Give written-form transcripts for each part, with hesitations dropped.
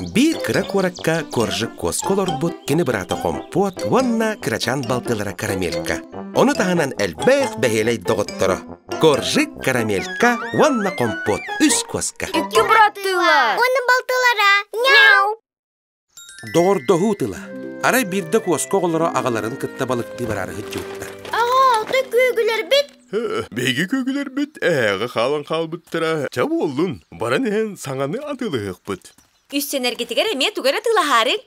Биир кыра куоракка Коржик куоска олорбут кини быраата Хомпуот уонна кырачаан балтылара Карамелька. Ону таһынан элбэх бэһиэлэй доҕотторо Коржик, Карамелька уонна Хомпуот үс куоска. Икки быраттыылар. Уонна балтылара. Няу! Доҕордоһуу тыла. Арай биирдэ куоска оҕолоро аҕаларын кытта балыктыы бараары сылдьыбыттар. Аҕа, аты күөгүлэрбит. Биһиги күөгүлэрбит эһээҕи хаалан хаалбыттара. Чэ буоллун, баран иһэн саҥаны атыылаһыахпыт. Үссэнэргитигэр эмиэ тугу эрэ атыылаһаарыҥ.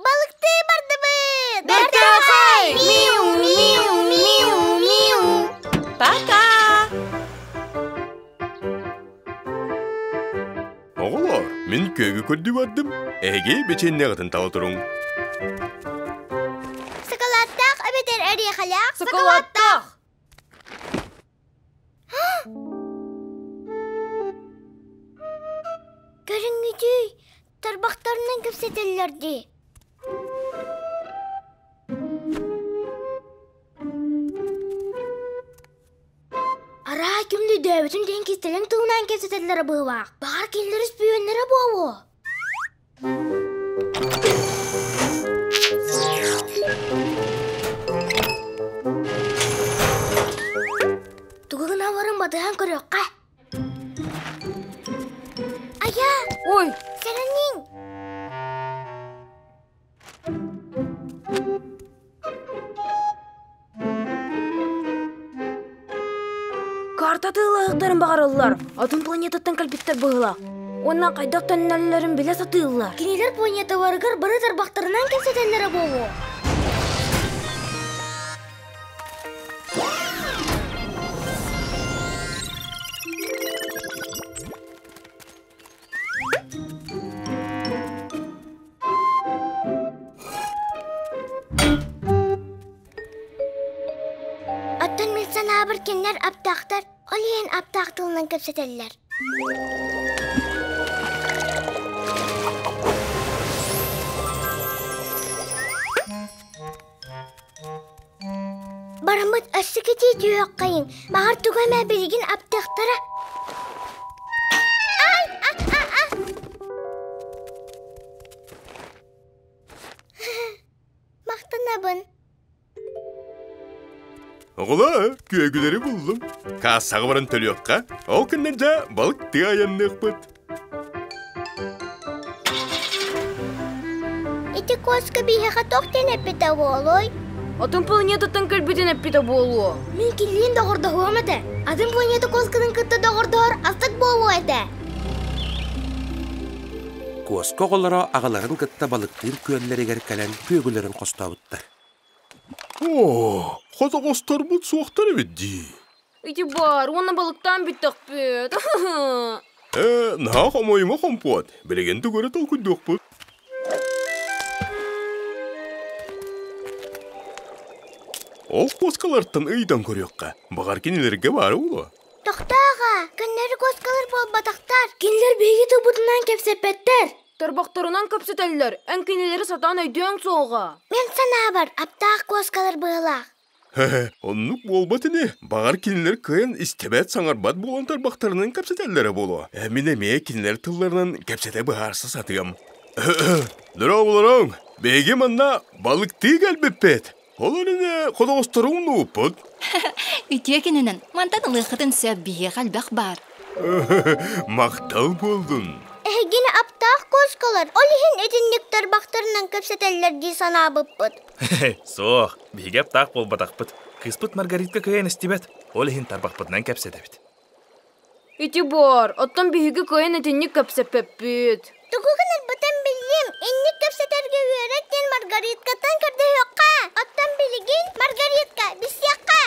Балыктыы бардыбыт! Бэртээхэй! Миу, миу, миу, миу! Пока! Оҕолоор, мин күөгү көрдүү бардым. Эһиги бэчиэнньэҕитин тала туруҥ. Сакалааттаах эбэтэр эриэхэлээх? Сакалааттаах! Көрүҥҥүтүй, тарбахтарынан кэпсэтэллэр дии. Араа ким да өйдөөбүтүн диэн кистэлэҥ тылынан кэпсэтэллэрэ быһыылаах. Баҕар кинилэр үспүйүөннэрэ буолуо. Тугу гыналларын батыһан көрүөххэ. Айа! Ой! Сэрэниҥ! Карта тыылаһыктарын баҕараллар, атын планетаттан кэлбиттэр быһыылаах. Уонна хайдах төннөллөрүн билэ сатыыллар. Кинилэр планеталарыгар бары тарбахтарынан кэпсэтэллэрэ буолуо. Оттон мин санаабар кинилэр аптаахтар, ол иһин аптаах тылынан кэпсэтэллэр. Бараммыт өссө кэтии түһүөххэйиҥ, баҕар тугу эмэ билигин аптыахтара. Ай! А, а, а! Махтанабын. Оҕолоор, күөгүлэри буллум. Каассаҕа баран төлүөххэ, ол кэннэ дьэ балыктыы айанныахпыт. Ити куоска биһиэхэ туох диэн эппитэ буолуой? Атын планетаттан кэлбитин эппитэ буолуо. Мин киллиин доҕордоһуом этэ. Атын планета куоскатын кытта доҕордоһор астык буолуо этэ. Куоска оҕолоро аҕаларын кытта балыктыыр күөллэригэр кэлэн күөгүлэрин хостообуттар. Оо, хотоҕосторбут суохтар эбит дии. Ити баар, уонна балыктаан бүттэхпит. Ээ, наһаа хомойума хомпуот. Билигин тугу эрэ толкуйдуохпут. Ол куоскалартан ыйытан көрүөххэ. Баҕар кинилэргэ баара буолуо. Тохтоо-аҕа, көннөрү куоскалар буолбатахтар. Кинилэр биһиги тылбытынан кэпсэппэттэр. Торбохторунан кэпсэтэллэр, эн кинилэри сатаан өйдүөҥ суоҕа. Мин санаабар, аптаах куоскалар быһыылаах. Хе-хе, оннук буолбат ини. Баҕар кинилэр кыайан истибэт, саҥарбат буолан тарбахтарынан кэпсэтэллэрэ буолуо. Э, мин эмиэ кинилэр тылларынан кэпсэтэ быһаарса сатыам. Дорооболоруҥ! Биһиги манна балыктыы кэлбиппит. Ол эрэнэ хотоҕосторуҥ нууппут. Үтүө күнүнэн, мантан ылыаххытын сөп биһиэхэ элбэх баар. Махтал буоллун. Эһигини аптаах куоскалар, ол иһин итинник тарбахтарынан кэпсэтэллэр дии санаабыппыт. Суох, биһиги аптаах буолбатахпыт. Кыыспыт Маргаритка кыайан истибэт, ол иһин тарбахпытынан кэпсэтэбит. Ити баар, оттон биһиги кыайан итинник кэпсэппэппит. Тугу гынарбытын биллим, инник кэпсэтэргэ үөрэт диэн Маргариткаттан көрдөһүөххэ. Оттон билигин Маргаритка билсиэххэ.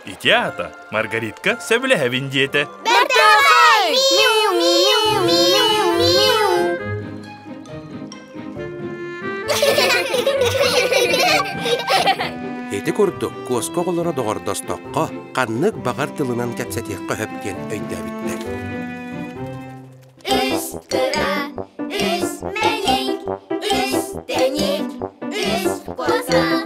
Ити аата Маргаритка сөбүлэһэбин диэтэ. Бэртээхэй! Миу, миу, миу, миу. Ити курдук куоска оҕолоро доҕордостоххо, ханнык баҕар тылынан кэпсэтиэххэ сөп диэн өйдөөбүттэр. Үс кыра, үс мэлик, үс тэник, үс куоска.